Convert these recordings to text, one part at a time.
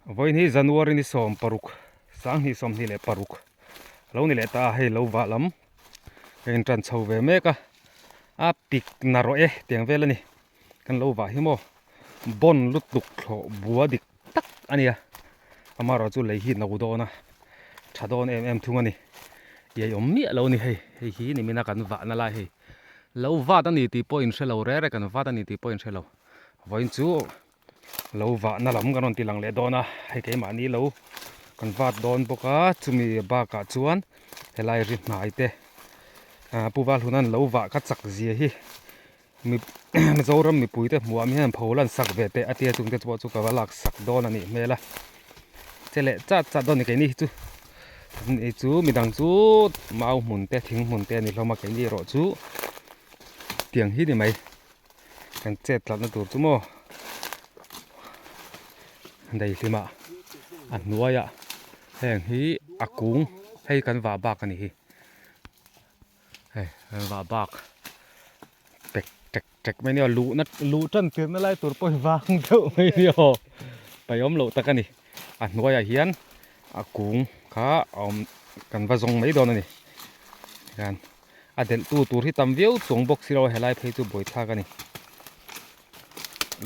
Vawiin hi January ni 16 2026 lo ni leh ta a, hei lo vah lam ka intan chho ve mek a, a pik na rawh e tiang vel a ni. Kan lo vah hi maw bawn lutuk thlawh bua dik tak a nia, amaherawh chu lei hi no dawn a, tha dawn em em thung a ni. Iai awm miah lo a ni hei, hei hi nimina kan vahna lai hei lo vat a ni tih pawh inhre lo rere kan vat a ni tih pawh inhre lo. Vawiin chu lo vahna lam kan rawn ti lang leh dawn a, hei keimahni lo kan vat dawn bawk a, chumi bakah chuan helai ri hnai te ah Pu Valhuna'n lo vah kha chak zia hi mi Mizoram mipui te hmuh ah hian pho lan sak ve teh a tia chungte pawh chu ka va lak sak dawn a nih hmel a, che leh chat chat dawn a ni keini hi chu ni chu midang chu mau hmun te thing hmun te a ni hlawm a keini erawh chu tiang hi ni mai. Kan chet tlatna tur chu maw daihlim ah a hnuaiah heng hi a kung hei kan vah bak a ni hi hei kan vah bak tek tek tek mai nia luhna luh tan tirna lai tur pawh hi vang deuh mai nia aw paihawm loh tak a ni a hnuaiah hian a kung kha a awm kan va zawng mai dawn a ni hian. A delh tu tur hi tam viau chuang bawk si lo a helai phei chu buaithlak a ni.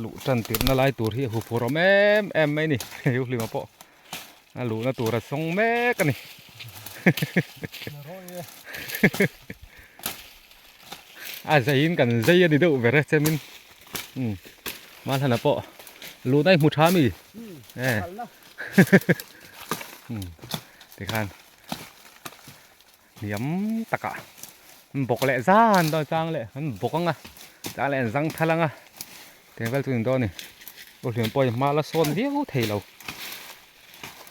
Luh tan tirhna lai tur hi a huphur awm em em mai a ni hei u hlima pawh a luhna tur a sawng mek a ni. A zeiin kan zei a ni deuh ber e chemin umm Malhana pawh luhna i hmu tha mi e umm tikhan. Hniam takah an bawk leh zan dawn chang leh an bawk anga chang leh an zang thal anga tiang vel chu ni dawn a ni u hliam pawh hi hma la sawn viau thei lo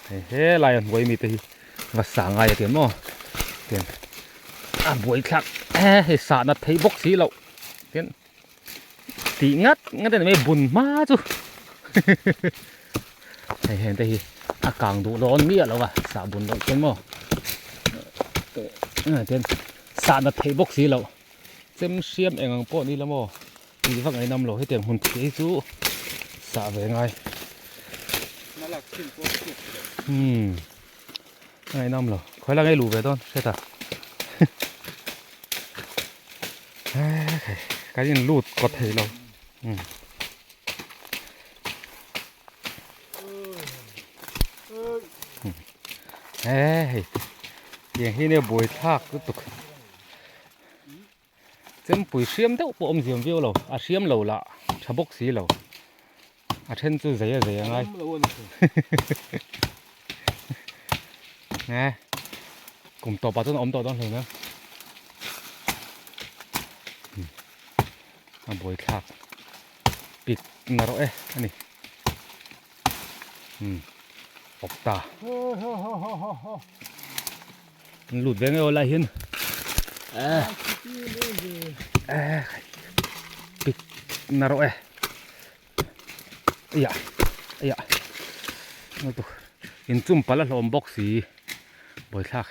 hei helai a hnuai mite hi va sa ngai a tiang maw tiang a buai thlak e hei sah nat theih bawk si loh tin tih ngat ngat a ni mai bun hma chu hei heng te hi a kang duh dawn miah lo a sah bun loh chuan maw tian sah nat theih bawk si loh chem hriam eng ang pawh ni la maw tih vak ngaih nawm lo hetiang hmun thih hi chu sah ve ngai umm a ngaih nawm lo khawi lai nge luh ve dawn hriat a. Kan in lut kaw thei lo he hei tiang hi nia buai thlak lutuk chempui hriam deuh pawh awm ziam viau lo a hriam lo lah tha bawk si lo a then chu zei a zei a ngai nge kum tawpah chuan a awm tawh dawn hlei mai a buai thlak pik na rawh e a ni umm awp ta an lut ve ngei aw lai hian eh pik na rawh e. Eiah eiah in chum palh a hlawm bawk si buaithlak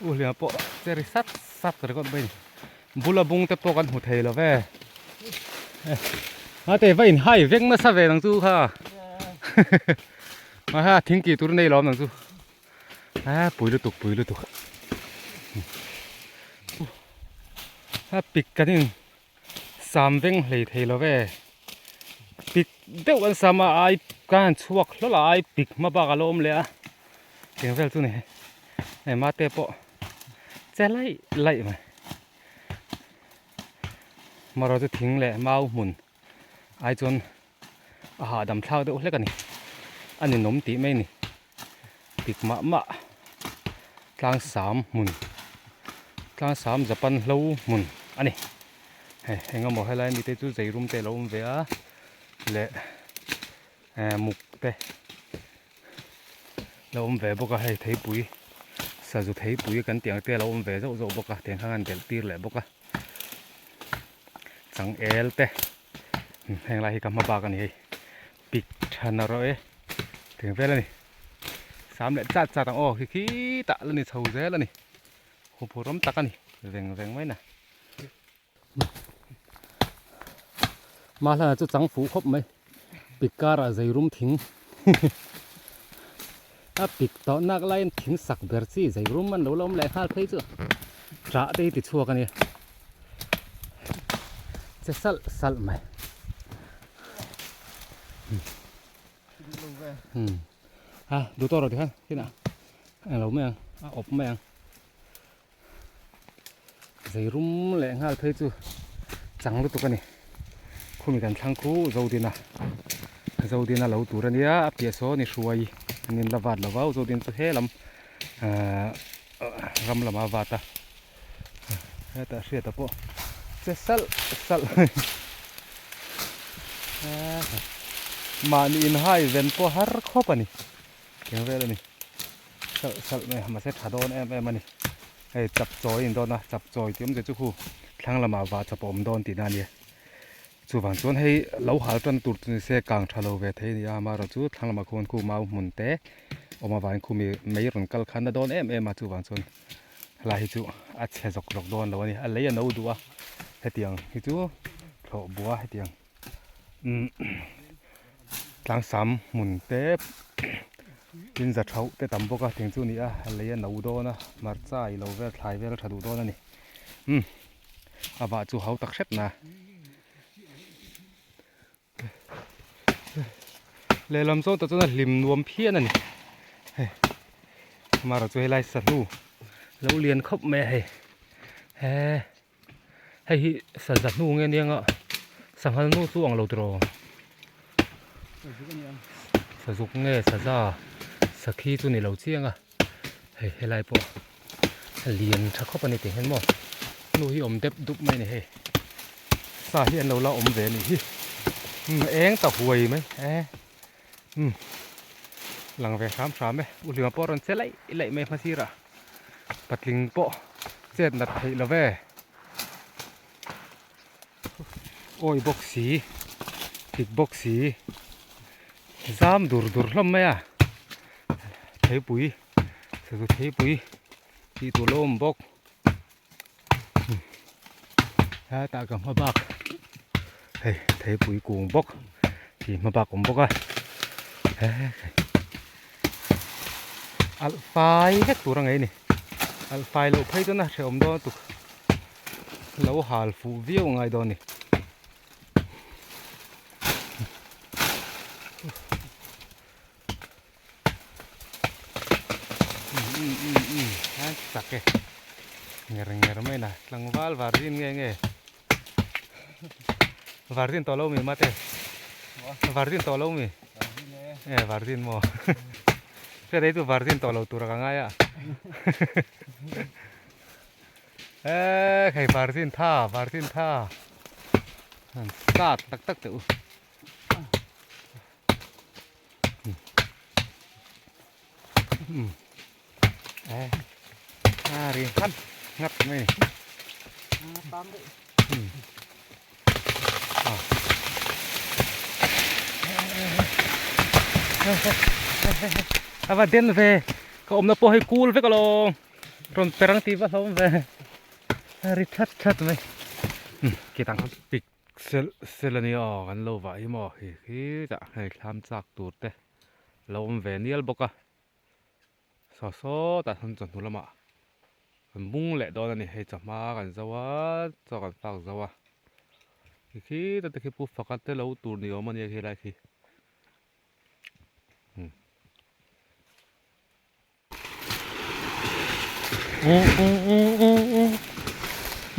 u hliam pawh che ri sat sat ringawt mai a ni bula bung te pawh kan hmu thei lo ve a te va in hai vek nasa ve nang chu kha a thing kih tur nei lo nang chu. A pui lutuk pui lutuk a pik kan in sam veng hlei thei lo ve pik deuh an sam a ai ka han chhuak hlawl a ai pik hma bak a lo awm leh a eng vel chu ni hei mate pawh che laih laih mai marawh chu thing leh mau hmun ai chuan a hahdam thlak deuh hlek a ni a ninawm tih mai a ni pik mah mah tlang sam hmun tlang sam japan hlo hmun a ni hei eng emaw helai mite chu zei rum te a lo awm ve a leh eh muk te lo awm ve bawk a hei theipui sazu theipui kan tih ang te a lo awm ve zauh zauh bawk a tiang khan an delh tir leh bawk a changel te. Heng lai hi ka hma bak a ni hei pik tha na rawh e teng vel a ni sam leh chat chat ang aw khi khi tah la ni chho zel a ni huphurh awm tak a ni veng veng mai na Mahlana chu chang fuh khawp mai. pik karah zeirum thing a pik tawh nak laiin thing sak ber chi zeirum an lo la awm leh nghal phei chu ṭah te hi ti chhuak a nia che salh salh mai. A duh tawh rawh tikhan kinah englo mai ang a awp mai ang. Zei rum leh nghal phei chu chang lutuk a ni khumi kan thlang khu Zodina Zodina lo tur a nia a piah sawn i hruai an in la vat lo va Zodin chu he lam ahh ram lamah a vat a hetah hriata pawh che salh salh mahni inhai ven pawh har khawp a ni eng vel a ni. Salh salh mai a mahse tha dawn em em a ni hei chap chawi a ni dawn a chap chawi tih awmzia chu khu thlang lamah vah chawp a awm dawn tihna a nia chuvang chuan hei lo hal tan tur chu ni se kang tha lo ve thei a ni a amaherawh chu thlang lamah khuan khu mau hmun te awm avangin khumi mei rawn kal khan a dawn em em a chuvang chuan helai hi chu a chhe zawk zawk dawn lo a ni a lei a no duh a hetiang hi chu thlawh bua hetiang umm tlangsam hmun te. Tin za thauh te tam bawk a teng chu a ni a a lei a no dawn a hmarcha i lo vel thlai vel a tha duh dawn a ni umm a vah chu hau tak hrep na lehlam zawng tah chuan a hlim nuam phian a ni hei amaherawh chu helai sahnu lo lian khawp mai a hei he hei hi saza hnu nge nia nga sanghal nu chu ang lo tiraw sazuk nge saza sakhi chu ni lo chiang a hei helai pawh lian tha khawp a ni tih hian maw nu hi awm dep dup mai a ni hei sa hi an lo la awm ve a nih hi eng ta huai mai e umm lang ve hram hram e u hlima pawh a rawn che laih laih mai hma sirah patling pawh chet nat theih lo ve awi bawk si dik bawk si zam dur dur hlawm mai a theipui sazu theipui tih tur lo awm bawk hetah ka hma bak hei theipui kung bawk tih hma bak awm bawk a alh fai vek tur a ngei a ni alh fai loh phei chuan a hrehawm dawn lutuk lo hal fuh viau a ngai dawn a ni. Chak e nger nger mai na tlangval varzin nge nge varzin tawh lo mi mate varzin tawh lo mi e varzin maw hriat ei chu varzin tawh lo tur a ka ngai a e hei varzin tha varzin tha han sat tak tak teh u. A ri nghat nghat mai ni. A va den ve ka awmna pawh hei kul vek alawm rawn per ang tih va hlawm ve a ri that that mai kitang pik Sel sel a nia aw kan lo vah hi maw hi khitah hei thlam chak tur te lo awm ve nial bawk a saw sawtah sawn chawhnu lamah kan bung leh dawn a ni hei chawhma kan zo a chaw kan fak zo a khi khitah te khi pu faka te lo tur ni awm a nia khilai khi.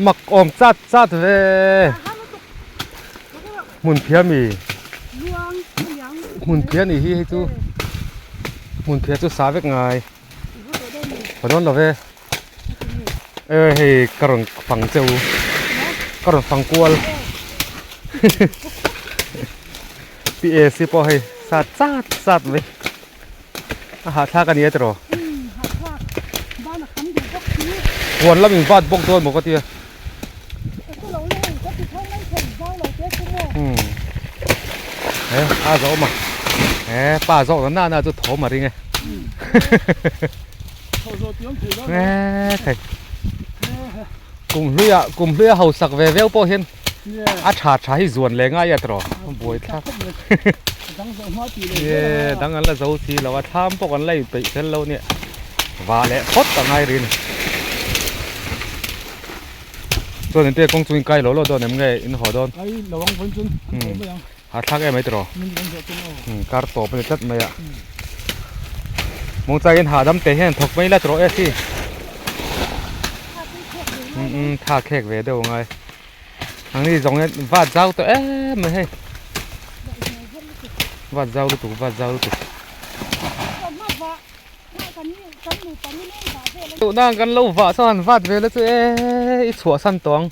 Mak awm chat chat ve hmun phiah mi hmun phiah nih hi hei chu hmun phiah chu sa vek ngai ka dawn lo ve e hei ka rawn fang cheu ka rawn fang kual PAC pawh hei sa chat chat mai. A hahthlak a ni e tiraw? Umm hahthlak. Ban a kham duh bawk si. Huan lam in vat bawk dawn maw ka tia. Ka chu lo le hei ka ti tho mai thei zau lo te chu maw. Umm he a zawh awm a he pa zawk na na chu thawm a ring e. Tho zawh tih awm thei lo. He thei. Kum hluia kum hluia hausak ve viau pawh hian a tha tha hi zuan leh ngai a tiraw buai thlak. Ye dang an la zo si lo a thlam pawh kan la inpeih fel lo nia va leh phawt a ngai rin chuan in te kawng chu in kai lo lo dawn em nge in haw dawn a thlak em mai tiraw kar tawp a ni tlat mai a mawngchai in hahdam te hian thawk mai la tiraw e si tha khek ve deuh angai. Ang ni zawng hian vat zau tawh em mai hei vat zau lutuk vat zau lutuk tuna kan lo vah chuan vat ve la chu e i chhuah san tawh ang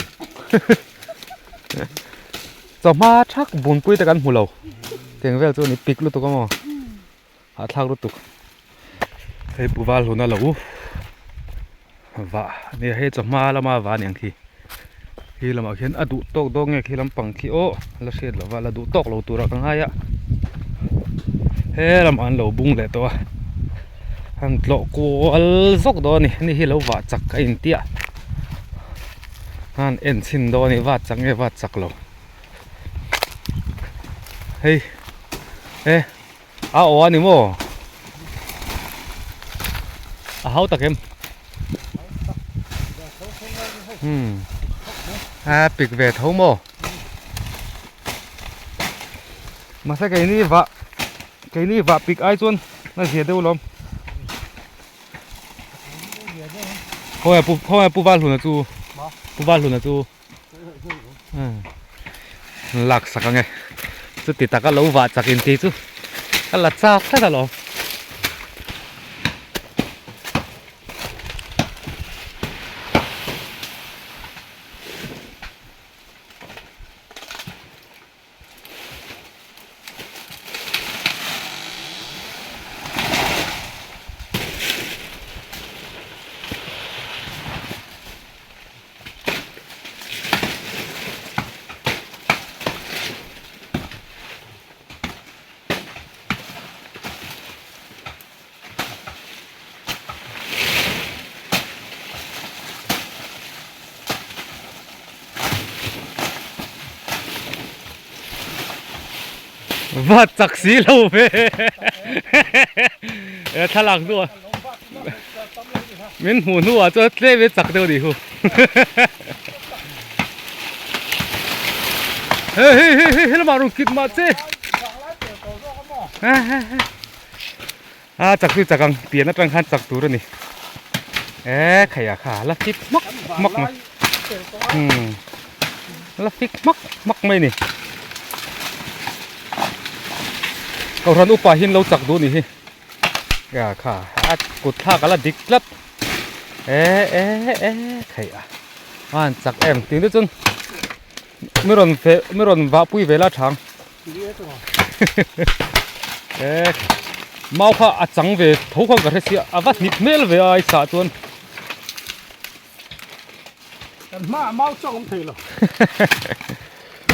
chawhma thak bunpui te kan hmu lo tiang vel chu a ni pik lutuk a maw hahthlak lutuk hei pu val hun a lo vah a nia hei chawhma lama vah a ni ang khi khi lamah khian a duh tawk dawn nge khi lampang khi aw la hriat loh va la duh tawk lo turah ka ngai a he lamah an lo bung leh tawh a an tlawh kual zawk dawn a ni heni hi lo vah chak a intiah an en chhin dawn a ni vat chak nge vat chak lo hei e. A aw a ni maw? A hau tak em? Hmm. A pik ve tho maw? Mahse keini vah keini vah pik ai chuan a zia deuh lawm. Khawnge pu khawnge pu Valhluna chu? Pu Valhluna chu? Lak sak ange chuti taka lo vah chak in tih chu ka la chak tlat alawm. Va chak si lo ve e thlalak hnuah min hmuh hnuah chuan tlem in chak deuh a nih hu hei hei hei hei helamah rawn kit mah che a chak chu chak ang pian atang khan chak tur a ni e khaia kha la fik hmak hmak mai umm la fik hmak hmak mai a ni kohhran upa hi an lo chak duh a nih hi a kha a kut thlak a la dik tlat e e e khaia a han chak em tih te chuan mi rawn feh mi rawn vahpui ve la thang. E mau kha a chang ve tho khan ka hre sia a va hnip hmel ve a i sah chuan. Kan hmaah mau chu a awm thei lo.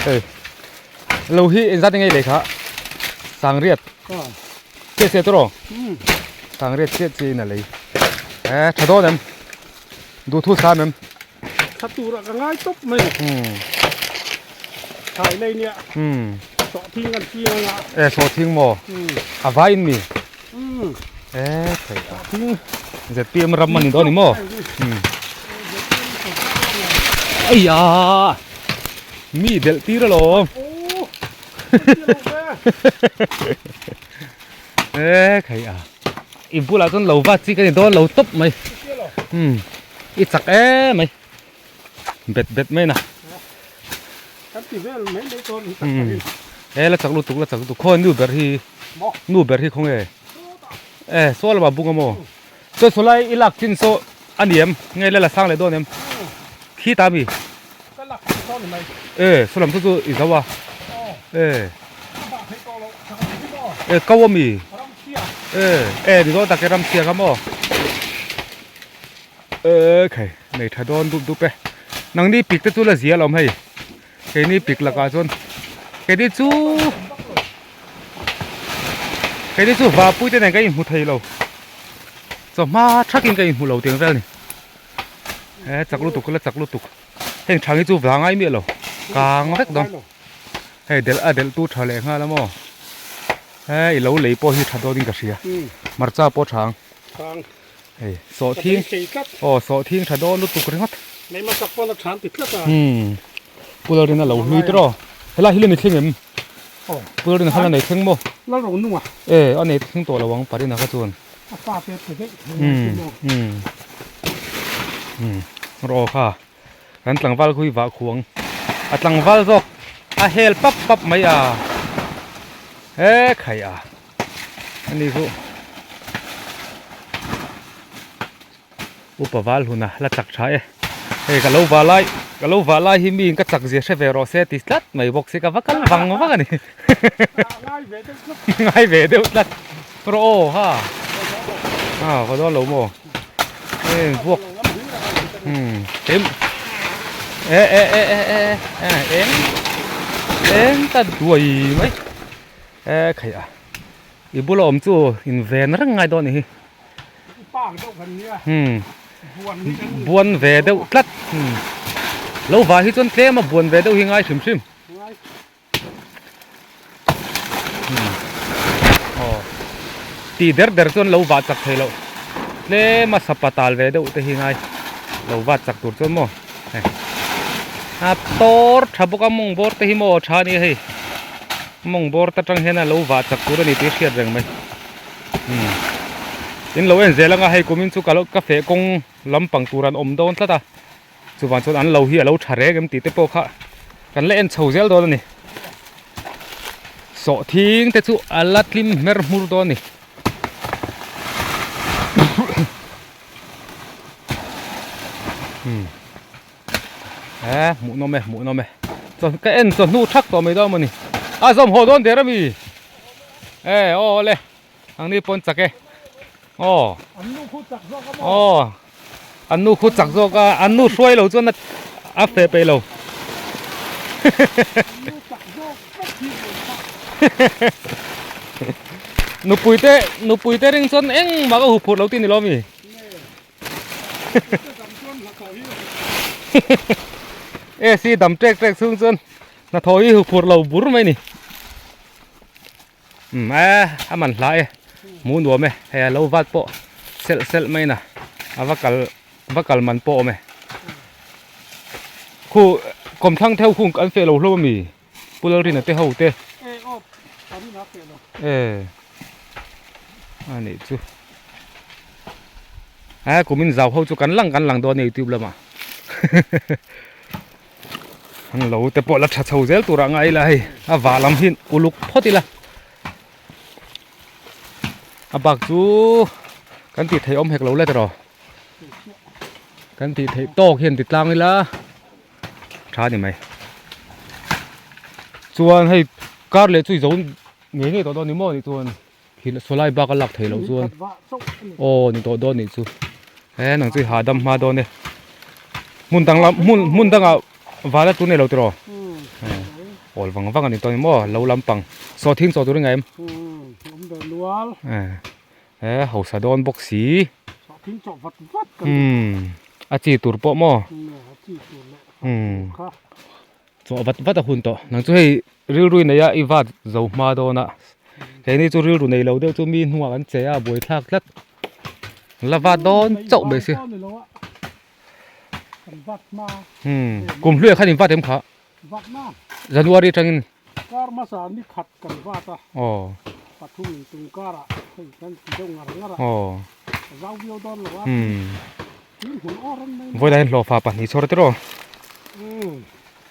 Hei lo hi engzat enge i lei kha sangriat chiah chiah tawh sangriat chiah chiah in a lei e tha dawn em duhthu sam em. Thla turah ka ngai tawp mai. Thlai lei nia. Sawhthing kan ching anga. E sawhthing maw? A vai in mi? E thei a. Sawhthing. ZPM ram a ni dawn ni maw? Aiya! Mi delh tir alawm. E khai a. I bulah chuan lo va chi ka ni dawn lo tawp mai. I chak em mai. Bet bet mai na. Kan ti vel mai mai chuan i chak takin. E la chak lutuk la chak lutuk khaw nu ber hi. Nu ber hi khawnge. E saw lama bung a maw. Chuan saw lai i lak chin saw a ni em nge la la sang leh dawn em. Khi ta mi. Ka lak chin saw ni mai. E saw lam chu chu i zo a. E. E kau a mi. E e ni dawn tak e ram chhia kha maw. E khai nei tha dawn dup dup e nangni pik te chu la zia lo hei keini pik lakah chuan keini chu keini chu vapui te nen ka inhmu thei lo chawhma thakin ka inhmu lo tiang vel a ni e chak lutuk la chak lutuk heng thang hi chu vang ai miah lo kang vek dawn hei delh a delh tu tha leh nghal a maw. He i lo lei pawh hi tha dawtin ka hria. Hmarcha pawh tha ang. Tha ang. Hei sawhthing. Ka beisei tlat. Aw sawhthing tha dawn lutuk ringawt. Nei hmasak pawn a tha an ti tlat a. Umm Pulalrin a lo hlui tawh aw. Helai hi la ni thleng em? Aw. Pulalrin khan a nei thleng maw? Lalro nung a. E a nei thleng tawh lo ang Parina kha chuan. A fa te pe daih thei ang chu maw. Umm umm rawh aw kha. Kan tlangval khui vah khuang a tlangval zawk a hel pap pap mai a he khai a ani chu upa val hun a la chak tha e hei ka lo vah lai ka lo vah lai hi mi in ka chak zia hre ve rawh se ti tlat mai bawk si ka va kal vang vang a ni ngai ve deuh tlat rawh aw ha a va dawn lo maw. Heng vuak umm em e e e e e e eng eng ta duai mai e khaih a i bula awm chu in ven reng ngai dawn a ni hi umm buan ve deuh tlat umm lo vah hi chuan tlem a buan ve deuh hi ngai hrim hrim. Tih der der chuan lo vah chak thei loh tlem a sapa tal ve deuh te hi ngai lo vah chak tur chuan maw hei a tawr tha bawk a mawng bawr te hi maw tha a ni hei mawng bawr te atang hian a lo vah chak tur a ni tih a hriat reng mai umm in lo en zel anga hei kumin chu ka lo ka feh kawng lampang tur an awm dawn tlat a. Chuvang chuan an lo hi a lo tha reng em tih te pawh kha kan la en chho zel dawn a ni. Sawhthing te chu a la tlim hmer hmur dawn a ni. He hmuh nawm e hmuh nawm e chaw ka en chawhnu thak tawh mai dawn mawni a zawm haw dawn der ami e aw awle. Ang ni pawn chak e. Aw. An nu khu chak zawk a maw? Aw. An nu khu chak zawk a, an nu hruai lo chuan a feh peih lo. An nu chak zawk vek hi maw kha. Nupui te, nupui te ring chuan engmah ka huphurh lo tih ni lo mi? Nge. Nupui te dam chuan hnathawh hi AC dam ṭek ṭek chhung chuan hnathawh hi huphurh lo bur mai ni. Umm e a man hla e hmuh nuam e hei a lo vat pawh selh selh mai na a va kal va kal man pawh awm e khu kawmthlang theuh khung an feh lo hlawm ami Pu Lalrina te ho te e a nih chu a kumin zau ho chu kan lang kan lang dawn a youtube lamah. An lo te pawh la tha chho zel tur ah ngai ila hei a vah lam hi uluk phawt ila a bak chu kan tih theih awm hek lo let erawh kan tih theih tawk hian ti tlang ila tha a ni mai chuan hei kar leh chu i zo ngei ngei tawh dawn ni maw ni chuan. Thil sawlai bak a lak theih loh chuan aw ni tawh dawn nih chu he nang chu i hahdam hma dawn e hmun dang lam hmun hmun dangah vala tur nei lo tiraw awl vang vang a ni tawh ni maw lo lampang sawhthing chaw tur i ngaih em he hausa dawn bawk si a chi tur pawh maw Chawh vat vat a hun tawh. Nang chu hei rilru i nei a, i vat zo hma dawn a. Keini chu rilru nei lo deuh chu mi hnungah kan che a, buai thlak tlat. La vat dawn chauh mai si. Hmm, kum hluiah khan in vat em kha? January atangin. Kar hmasa ni khat kan vat a. Aw. Pathum in tum karah hei kan ti deuh ngar ngar a. Aw. Zau viau dawn lo a. Hmm. Vawilah hian hlawhfa pahnih chhawr tiraw?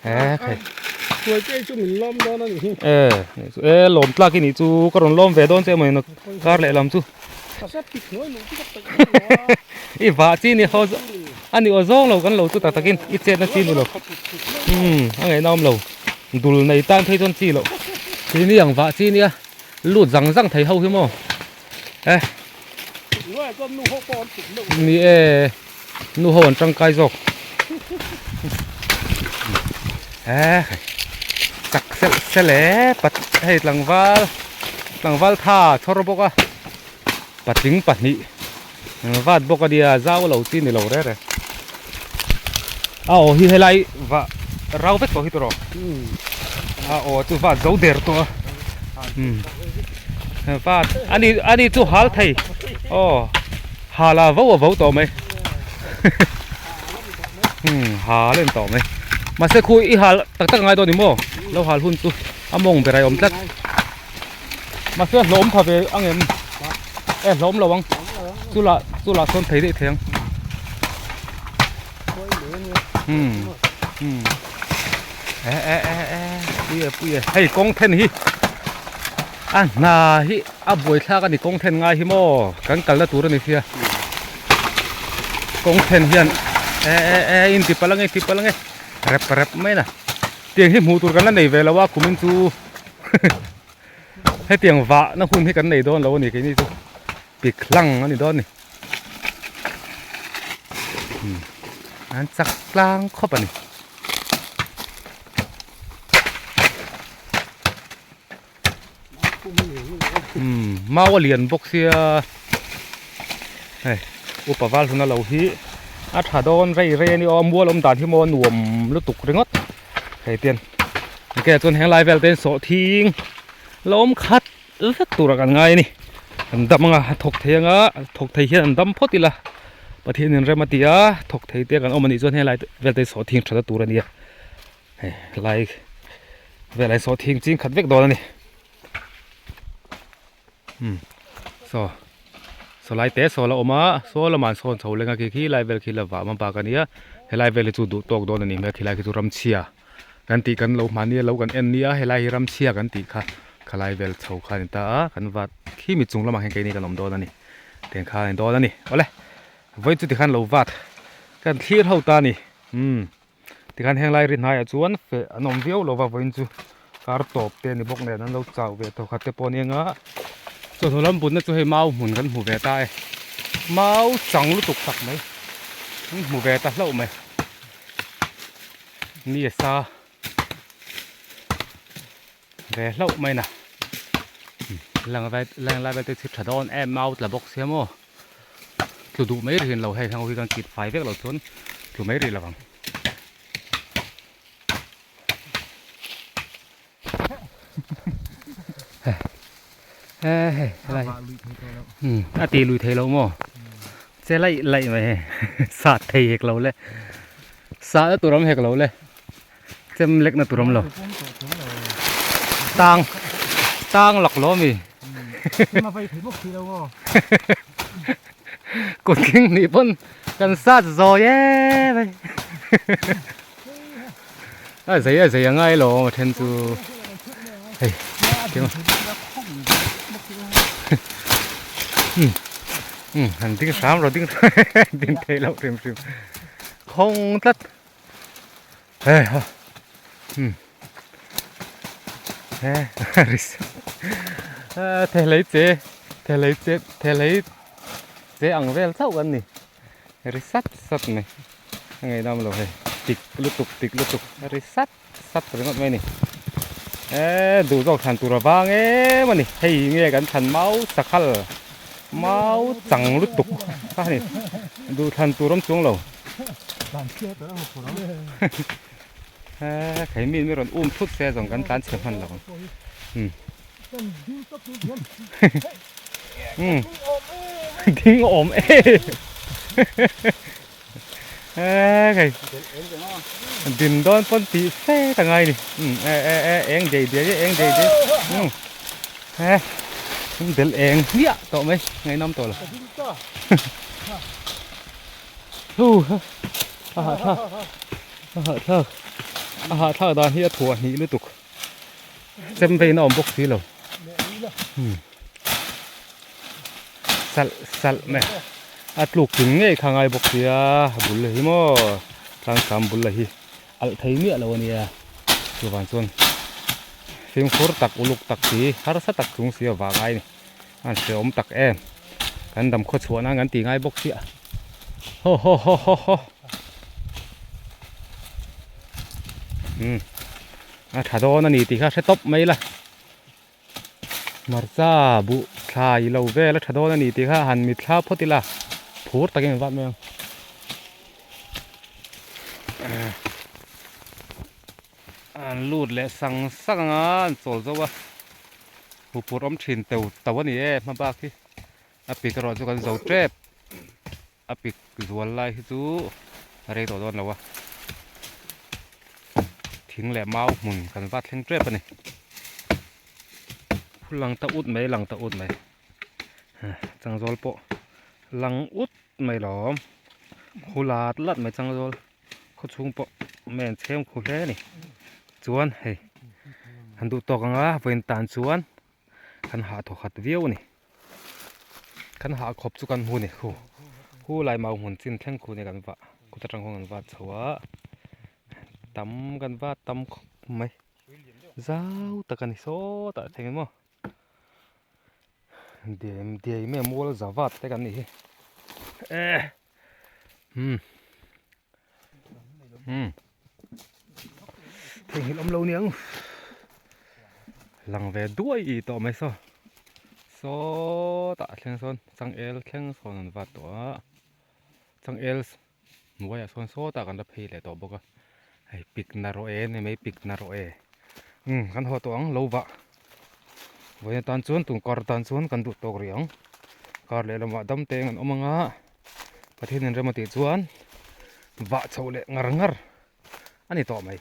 He khai. Hruai te chu min lawm dawn a ni hi. E e lawm tlak i nih chu ka rawn lawm ve dawn che emaw ni kar leh lam chu. Ka set pik hnuai luh chu ka peih lo a. I vah chi ni ho a ni aw zawng lo kan lo chu tak takin i chetna chi ni lo. Umm a ngaihna awm lo. Dul nei tan phei chuan chi loh. Keini ang vah chi nia lut zang zang thei ho hi maw. Eh. Ni e nu ho an tangkai zawk. Eh. Chak sel sel e pat hei tlangval tlangval tha chhawr bawk a patling pahnih vat bawk a nia zau lo chi ni lo re re. A aw hi helai va rau vek tawh hi tawh rawh. A aw chu va zo der tawh a. Vat ani ani chu hal thei aw hal a vo a vo tawh mai umm hal a ni tawh mai mahse khu i hal tak tak a ngai dawn ni maw lo hal hun chu a mawng ber a awm tlat mahse hlawm pha ve ang em e hlawm lo ang chula chula sawn thei daih thei ang umm umm e e e e pui e pui e hei kawng then hi a hna hi a buai thlak a ni kawng then ngai hi maw kan kalna tur a ni sia kawng then hian e e e in ti palh ange ti palh ange rep rep mai na tiang hi hmuh tur kan la nei ve lo a kumin chu hetiang vah na hun hi kan nei dawn lo a ni keini chu pik hlang a ni dawn a ni an chak tlang khawp a ni. Mau a lian bawk sia hei upa val hun a lo hi a tha dawn rei rei a ni aw mual awm dan hi maw a nuam lutuk ringawt hei tian ke chuan heng lai vel te hian sawhthing la awm khat vek tur ah kan ngai a ni an dam anga a thawk thei anga thawk thei hian an dam phawt ila Pathian in rem a ti a thawk thei te kan awm a nih chuan helai vel te hi sawhthing that a tur a ni a hei lai velah hian sawhthing ching khat vek dawn a ni umm saw saw lai te saw la awm a saw lamah an sawn chho leng a khi khi lai vel khi la vah hmabak a nia helai vel hi chu duh tawk dawn a nih hmel khilai khi chu ramchhia. Kan tih kan lo hmahni a lo kan en nia helai hi ramchhia kan tih kha khalai vel chho kha a ni ta a kan vat khi mi chung lamah hian keini kan awm dawn a ni tiang kha a ni dawn a ni awle vawi chu tikhan lo vat kan thlir ho ta a ni umm tikhan heng lai ri hnaiah chuan feh an awm viau lo va vawiin chu kar tawp te a ni bawk nen an lo chau ve tawh khat te pawh a ni anga chawhnu lam butna chu hei mau hmun kan hmu ve ta e mau chang lutuk tak mai kan hmu ve ta hlauh mai. Ni a sa ve hlauh mai na lang vai lang lai vel te chu tha dawn em mau tla bawk sia maw tlu duh mai rih lo hei heng hi kan kit fai vek lo chuan tlu mai rih lovang. A ti lui thei lo maw che laih laih mai hei sat thei hek lo le sah na tur awm hek lo le chem lek na tur awm lo tang tang lak lo ami kut thleng hnih pawn kan sat zawi em mai. A zei a zei a ngai lo a then chu hei keng um um han ding hram rawh ding din thei loh hrim hrim khawng tlat he ha um he ris a thehlei che thehlei che thehlei che ang vel chauh an ni ri sat sat mai. A ngeihnawm lo hei tik lutuk tik lutuk a ri sat sat ringawt mai a ni eee duh zawk thlan tur a vang em a ni hei nge kan thlan mau sakhal mau chang lutuk kha a ni duh thlan tur awm chuang lo eee kei mi rawn um thut se zawng kan tlan chhe hman lo ang umm umm ding awm em. Eee hei din dawn pawn tih fe ta ngai ni umm e e e eng dei dei eng dei dei umm he bel eng hmiah tawh mai ngaihnawm tawh lo hu a hahthlak a hahthlak a hahthlak dan hi a thuah hnih lutuk chem vein a awm bawk si lo umm. Salh salh mai a tluk tling ngei kha ngai bawk sia a bul hi maw tlangsam bul la hi alh thei miah lo ania chuvang chuan fimkhur tak uluk tak si harsa tak chung si a vang ai ni a hrehawm tak em kan dam khaw chhuah nan kan ti ngai bawk sia haw haw haw haw haw umm a tha dawn a ni tih kha hre tawp mai la. Hmarcha buh thla i lo vel a tha dawn a ni tih kha han mit thla phawt ila phur takin an vat mai ang. An lut leh sang sang anga an chawl zo a. Hmuhpur awm thin teu to a ni e hma bak hi a pik erawh chu kan zo tep a pik zual lai hi chu a rei tawh dawn lo a thing leh mau hmun kan va thleng tep a ni phul lang ta ut mai lang ta ut mai changzawl pawh lang ut mai lawm khu lat lat mai changzawl. Khaw chhung pawh mai an chhem khu hle a ni chuan hei han duh tawk anga vawiin tan chuan kan hah thaw khat viau a ni kan hah khawp chu kan hmu a ni khu khu lai mau hmun chin thleng khu nia kan vah kut atang khawn kan vah chho a tam kan vah tam khawp mai zau tak a ni sawtah thleng emaw diai diai mai a mual za vat te kan nih hi eh. Hmm. Hmm. Theihnghilh awm lo niang. Lang ve duai i tawh mai saw. Sawtah thleng sawn changel thleng sawn an vat tawh a. Changel hnuaiah sawn sawtah kan la phei leh tawh bawk a. Hei pik na rawh e ni mai pik na rawh e. Umm kan haw tawh ang lo vah. Vawiin atan chuan tun kar atan chuan kan duh tawk rih ang. Kar lehlamah dam te eng an awm anga Pathian in rem a tih chuan vah chhoh leh ngar ngar a ni tawh mai.